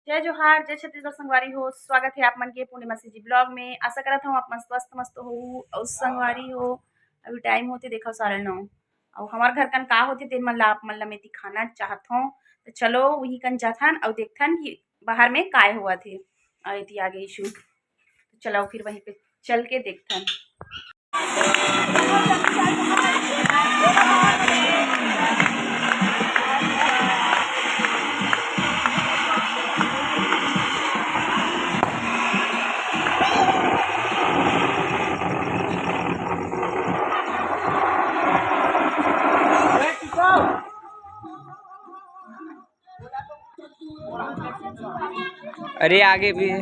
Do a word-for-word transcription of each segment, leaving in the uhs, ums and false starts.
जय जोहार, जय छत्तीसगढ़ संगवारी हो, स्वागत हे आप मन के पूर्णिमा सीजी vlog में। आशा करत हूँ आप मन स्वस्थ मस्त हो। अउ संगवारी हो, अभी time होथे देखो साढ़े नौ, अउ हमर घर कन का होथे तेन मन ला आप मन ला मैं दिखाना चाहत हूँ। तो चलो वही कन जाथन अउ देखथन कि बाहर में काय होवत हे। अउ एती आगे ईशु, तो चलो फिर वहीं पे चल के देखथन। अरे आगे भी है।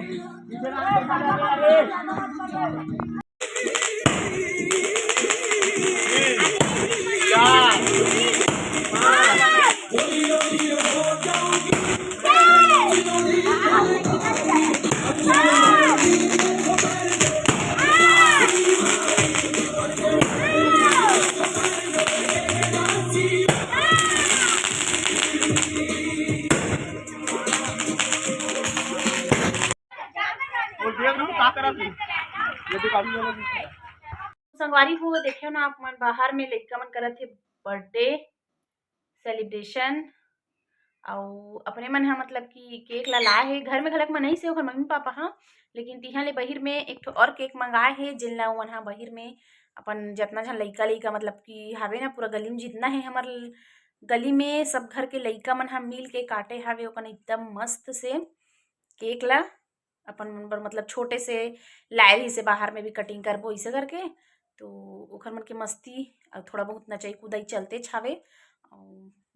संगवारी हो, देखे ना आप मन, बाहर में लइका मन करत हे birthday celebration। अउ अपने मन ह मतलब कि cake ला लाए हे, घर में घलक मनाइस हे ओकर मम्मी पापा ह, लेकिन तिहां ले बहिर में एक ठो और cake मंगाए हे, जेन ला ओमन ह बहिर में अपन जतना झन लइका लइका मतलब कि हावे ना, पूरा गली में जितना हे हमर ल-, गली में सब घर के लइका मन ह मिल के काटे हावे ओकन एकदम मस्त से cake ला। अपन मन बर मतलब छोटे से लाए रहिस हे, बाहर में भी cutting करबो इसे करके। तो ओखर मन के मस्ती अउ थोड़ा बहुत नचई कुदई चलते छावे। अउ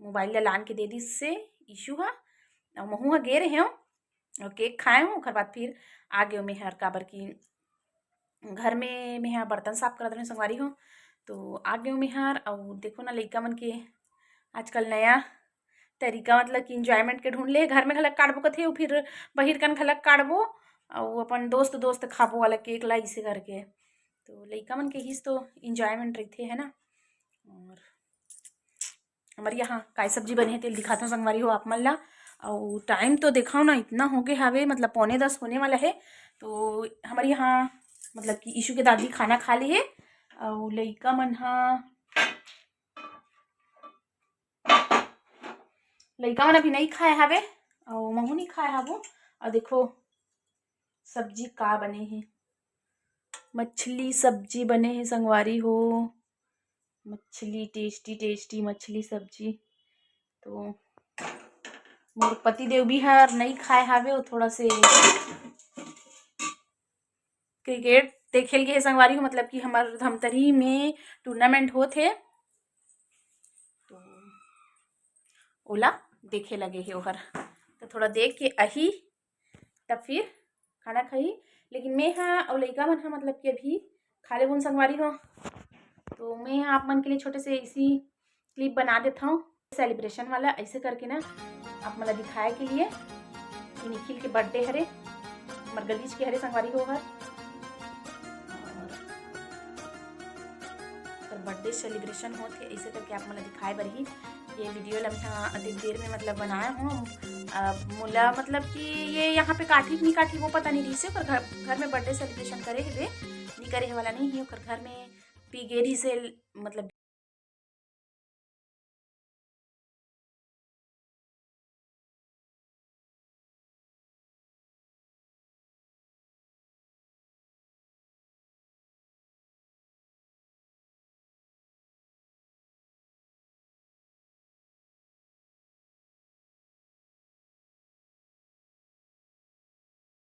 mobile ला लान के दे दिस से ईशु ह, अउ महू ह गे रहेंव अउ cake खाए हूँ। ओखर बाद फिर आ गेव मेहर, काबर कि घर में मेहा बर्तन साफ करत रहेंव संगवारी हो, तो आ गेव मेहर। अउ देखो ना लइका मन के आजकल नया तरीका, मतलब कि enjoyment के ढूंढ ले, घर में घलक काटबो कथे, अउ फिर बहिर कन घलक काटबो, अउ अपन दोस्त दोस्त खाबो वाला cake ला इसे करके। तो लइका मन के हिस तो enjoyment रहिथे, है ना। और हमर यहाँ काय सब्जी बने हे तेल दिखाथव संगवारी हो आप मन ला। अउ time तो देखाव ना, इतना होगे हावे, मतलब पौने दस होने वाला हे। तो हमर यहाँ मतलब कि ईशु के दादी खाना खा ली हे, अउ लइका मन ह लइका मन अभी नइ खाए हावे, अउ महू नइ खाए हावो। अउ देखो सब्जी का बने हे, मछली सब्जी बने हे संगवारी हो, मछली, tasty tasty मछली सब्जी। तो मोर पति देव भी हर नइ खाए हावे, वो थोड़ा से cricket देखे ल गे हे संगवारी हो, मतलब कि हमर धमतरी में tournament होत हे, तो ओला देखे लगे हे ओहर। तो थोड़ा देख के आही, तब फिर खाना खाही। लेकिन मैं हा अउ लइका मन हा मतलब कि अभी खा लेबुन संगवारी हो, तो मैं हा आप मन के लिए छोटे से इसी clip बना देता हूँ celebration वाला, ऐसे करके ना आप मन ला दिखाए के लिए कि निखिल के birthday हरे, हमर गलीच के हरे संगवारी हो हर, और ओकर birthday celebration होत हे, ऐसे करके आप मन ला दिखाए बर ही ये video ला मैं हा अधिक देर में मतलब बनाए हूँ। अ, मोला मतलब कि ये यहाँ पे काठी कि नहीं काठी वो पता नहीं रहिसे, पर घर, घर में birthday celebration करे हेबे, नहीं करे हे वाला नहीं है, ओकर घर में पी गे रहिसे, मतलब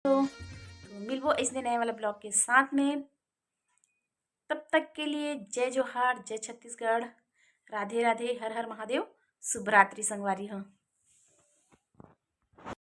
तो, तो मिलबो ऐसने नए वाला vlog के साथ में। तब तक के लिए जय जोहार, जय छत्तीसगढ़, राधे राधे, हर हर महादेव, शुभ रात्रि संगवारी हो।